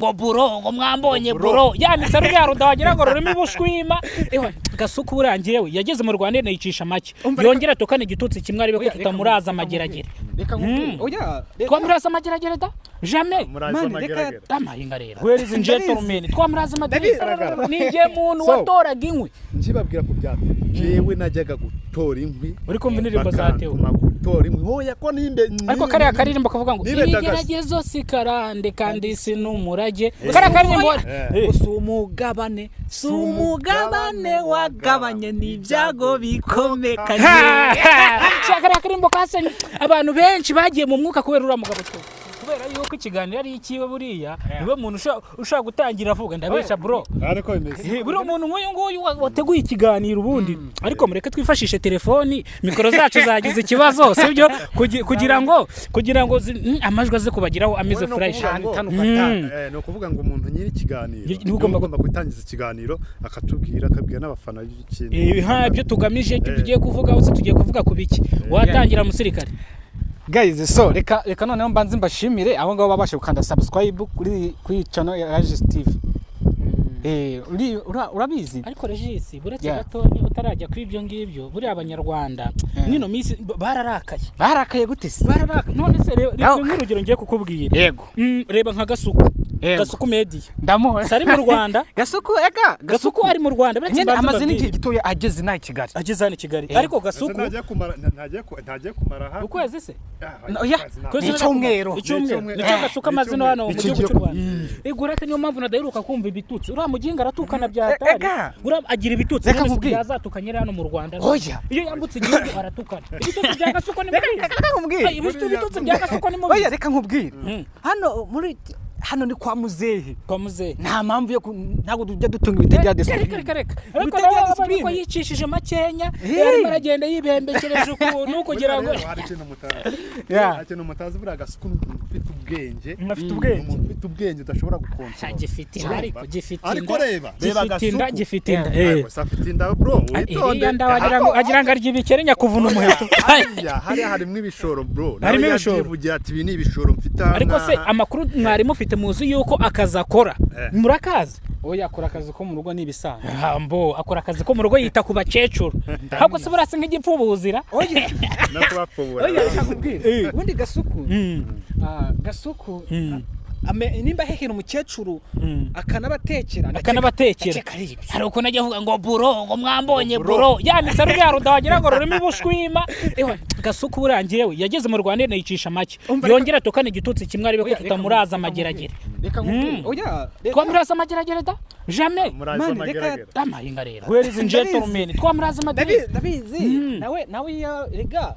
Ngo bro, ngo mwambonye bro, yanitse ruriya ruda wagira ngo rurimo ibushwima. Ewa Gasuku burangiye, we yageze mu Rwanda yicisha make. Umva, yongera tukane igitutsi kimwe arebe ko Oya, reka tutamuraza nkubwire, amageragere. Reka nkubwire, oya, reka. Twamuraza amageragere da jamais. Muraza Man, amageragere. Amahinga rero, where is gentleman? Twamuraza amageragere, ni njye muntu So. watoraga inkwi. Nkibabwira ku bya Theo, jewe najyaga gutora inkwi. Uri kumva indirimbo za Theo? Bakantuma gutora inkwi, hoya ko nimbe. Ariko kariya karirimbo kavuga ngo Nibe Dagasi. ibigeragezo si karande kandi si n'umurage, kariya karirimbo. Ngo si umugabane, si umugabane wagabanye n'ibyago bikomekanye. Shaka kariya karirimbo kasenye abantu benshi bagiye mu mwuka kubera uriya mugabo twe, kubera yuko ikiganiro ari ikiwe. Buriya niwe muntu ushobora gutangira avuga. Ndabesha bro? Ariko bimeze. Buriya umuntu nk'uyu nguyu wateguye ikiganiro ubundi. Ariko mureke twifashishe telefoni, mikoro zacu zagize ikibazo, sibyo? Kugira ngo amajwi aze kubageraho ameze Wowe ni fresh. ukuvuga ngo- Tanu gatanu. Ni ukuvuga ngo umuntu nyiri ikiganiro niwe niwe ugomba ugomba gutangiza ikiganiro, akatubwira, akabwira n'abafana b'ikintu. Ha, ibyo tugamije, ibyo tugiye kuvuga hose, tugiye kuvuga ku biki? Watangira, musirikare. Guys, so reka noneho mbanze mbashimire abo ngabo babashe gukanda subscribe kuri channel ya Regis TV. Urabizi. Ariko Regis, buretse gatonya utarajya kuri ibyo ngibyo, buriya Abanyarwanda nino minsi bararakaye. Barakaye gute se? Bararakaye. None se reba Yaho. nk'urugero ngiye kukubwira. Yego. Reba nka Gasuku. Yego. Gasuku Media. Ndamuha. Si ari mu Rwanda? Gasuku, ega. Gasuku ari mu Rwanda, buretse Nyine mbanze amaze mbabwire. n'igihe gitoya ageze inaha i Kigali. Ageze hano i Kigali. Yego. Ariko Ese Gasuku ntagiye kumara hafi ukwezi se? Ah, Oya. ukwezi ntabwo. Kwezi Ni icyumweru. Icyumweru. Ni Nicyo Gasuku amaze no hano mu Nicyo gihugu gihe cy'u Rwanda. Igura ate? Niyo mpamvu nadaheruka kumva ibitutsi. Uriya muginga aratukana bya hatari. Ega. Uriya agira ibitutsi. Reka None se nkubwire. yazatukanye hano mu Rwanda? Oya. Iyo yambutse igihugu aratukana. Ibitutsi bya Gasuku ni mubizi. Reka nkubwire. Ay, ibitutsi bya Gasuku ni mubizi. Oya, reka nkubwire. Hano muri hano ni kwa muzehe. Kwa muzehe. Nta mpamvu yo ntabwo tujya dutunga ibiti bya Reka discipline. reka reka, ariko Ibiti nawe bya abonye ko discipline. yicishije makenya, Hey. arimo aragenda yibembekereje ukuntu kugira ngo Rero hari ikintu mutazi. Yeah. Hari ikintu mutazi. Buriya Gasuku ni umuntu ufite ubwenge. Afite Ni ubwenge. umuntu ufite ubwenge udashobora gukontorora. Gifite inda, ariko gifite Ariko inda. reba Gifite inda. Gasuku. Gifite inda. Ariko se afite inda bro, witonde. Iriya nda wagira ngo arya ibikeri nyakuvuna umuheto. Hariya harimo ibishoro bro. Nawe Harimo ibishoro. yabyivugiye ati ibi ni ibishoro mfite aha Ariko se ngaha. amakuru mwari mufite, muzi yuko akazi akora? Murakazi? Oya, akora akazi ko mu rugo n'ibisanzwe. Hambo akora akazi ko mu rugo, yita ku bakecuru. Ahubwo se burasa nk'igipfubuzira? Oya. No kubapfubura. Oya, reka nkubwire. Ubundi Gasuku, Gasuku nimba ahehera umukecuru akanabatekera, Akanabatekera. ndakeka ari ibyo. Hari ukuntu ajya avuga ngo bro, ngo mwambonye bro, yanitse ruriya ruda wagira ngo rurimo ibushwima. Ewa Gasuku burangiye, we yageze mu Rwanda yicisha make. Umva, reka- yongera tukane igitutsi kimwe arebe ko Oya, reka tutamuraza nkubwire. amageragere. Reka nkubwire, oya, reka. Twamuraza amageragere da jamais. Muraza Man, reka- amageragere. Amahinga rero, where is gentleman? Twamuraza amageragere. Ndabizi. Nawe iyo rega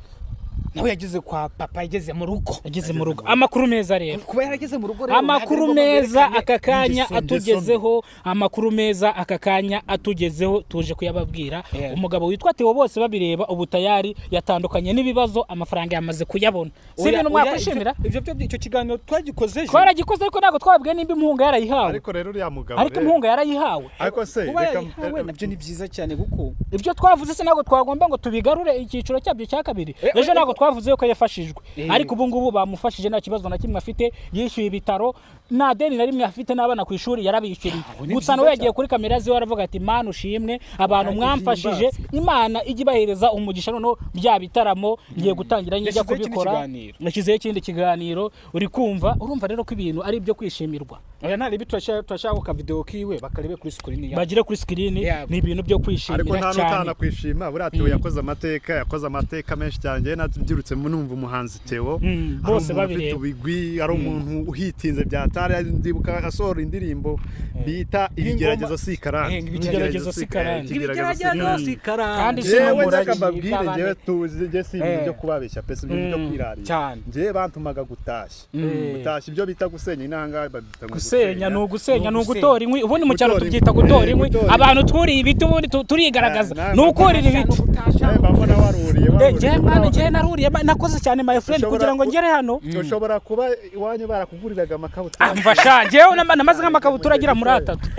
nawe yageze kwa papa, yageze mu rugo. Yageze mu rugo. Amakuru meza rero. Kuba yarageze mu rugo rero, Amakuru ntabwo ari ngombwa meza werekane aka kanya ingeso mbi. atugezeho, amakuru meza aka kanya atugezeho, tuje kuyababwira. Umugabo witwa Theo bose babireba ubu tayari yatandukanye n'ibibazo, amafaranga yamaze kuyabona. Si Oya, ibintu oya, mwakwishimira? Ibyo icyo kiganiro twagikoze ejo. Twaragikoze, ariko ntabwo twababwiye nimba impunga yarayihawe. Ariko rero uriya mugabo Ariko rero- impunga yarayihawe. Ariko se Kuba reka yarayihawe nabyo ni byiza cyane kuko Ibyo twavuze se ntabwo twagomba ngo tubigarure icyiciro cyabyo cya kabiri? Ejo ntabwo twavuze yuko yafashijwe? Ariko ubu ngubu bamufashije, nta kibazo na kimwe afite, yishyuye ibitaro, nta deni na rimwe afite, n'abana ku ishuri yarabishyuriye. Ni Gusa byiza nawe yagiye cyane. kuri kamera ziwe aravuga ati: "Mana ushimwe, abantu mwamfashije, Imana ijye ibahereza umugisha. Noneho bya bitaramo ngiye gutangira njya Yashyizeho ikindi kubikora." kiganiro. Yashyizeho ikindi kiganiro. Uri kumva, urumva rero ko ibintu ari ibyo kwishimirwa. Oya, ntaribi, turashaka ka video kiwe bakarebe kuri screen ya Bagire kuri screen. Ni ibintu byo Ariko kwishimira nta cyane. n'utana kwishima. Buriya Theo yakoze amateka, yakoze amateka menshi cyane. Njyewe nabyirutse numva umuhanzi Theo ari Bose umuntu ufite babireba. ubigwi, ari umuntu uhitinze bya tari. Ndibuka asohora indirimbo bita "Ibigeragezo si karande". Ibigeragezo si karande. Ibigeragezo si karande. Kandi si Njyewe n'umurage. njyaga mbabwire, njyewe tuzi, njye si ibintu byo kubabeshya pe, si ibintu byo kwirarira. Cyane. Njyewe bantumaga gutashya, gutashya ibyo bita gusenya inanga babita ngo Gusenya ni ugusenya, ni Ni ugutora inkwi. Ubundi mu cyaro Gutora tubyita inkwi. gutora inkwi. Gutora inkwi. Abantu twuriye ibiti ubundi turigaragaza. Eh, Ni ukurira ibiti. Nawe mba mbona waruriye, waruriye. Njyewe mwana, njyewe naruriye, nakoze cyane my friend kugira ngo ngere hano. Ushobora kuba iwanyu barakuguriraga amakabutura. Ah, mva sha, njyewe namaze nk'amakabutura agera muri atatu,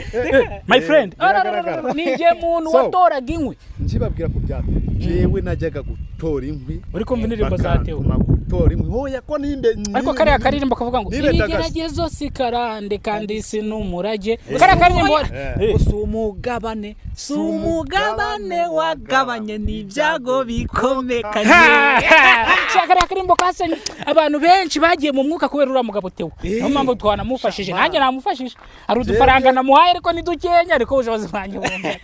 my friend. Biragaragara. Ni njye muntu So. watoraga inkwi. Nkibabwira ku bya Theo, jewe najyaga gutora inkwi. Uri kumva indirimbo za Theo? Bakantuma gutora Theo rimwe, hoya ko nimbe. Ariko kariya karirimbo kavuga ngo Nibe Dagasi. "Ibigeragezo si karande kandi si n'umurage", kariya karirimbo. Ngo si umugabane, si umugabane wagabanye n'ibyago bikomekanye. Sha, kariya karirimbo kasenye abantu benshi bagiye mu mwuka kubera uriya mugabo Theo. Niyo mpamvu twanamufashije, nanjye namufashije, hari udufaranga namuhaye ariko ni dukenya, ariko ubushobozi bwanjye bungana.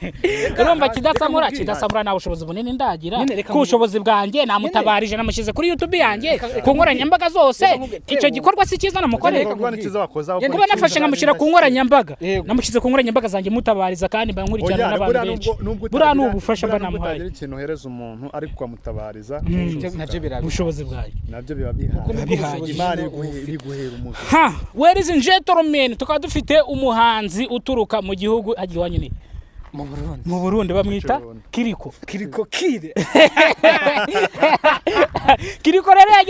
Urumva kidasamura, kidasamura nta bushobozi bunini ndagira. Nyine reka Ku bushobozi bwanjye namutabarije, namushyize kuri YouTube yanjye, ku nkoranyambaga zose. Nkubwire, Icyo Theo. gikorwa si cyiza namukoreye? Igikorwa ni cyiza wakoze, ahubwo Kuba ni nafashe cyiza. nkamushyira ku nkoranyambaga, Yego. namushyize ku nkoranyambaga zanjye mutabariza, kandi mba nkurikirana Oya, n'abantu buriya benshi. nubwo Buriya ni utagira- ubufasha mba buriya nubwo namuhaye. utagira ikintu uhereza umuntu ariko ukamutabariza, Nabyo birabikora. Ubushobozi bwayo. Nabyo biba bihagije. Bihagije. Imana ibiguhera umugisha. Ha, ladies and gentlemen, tukaba dufite umuhanzi uturuka mu gihugu hagiye iwanyu ni Mu Burundi. Mu Burundi, bamwita Burundi. Kiriko. Kiriko kire. Kiriko rero yagiye.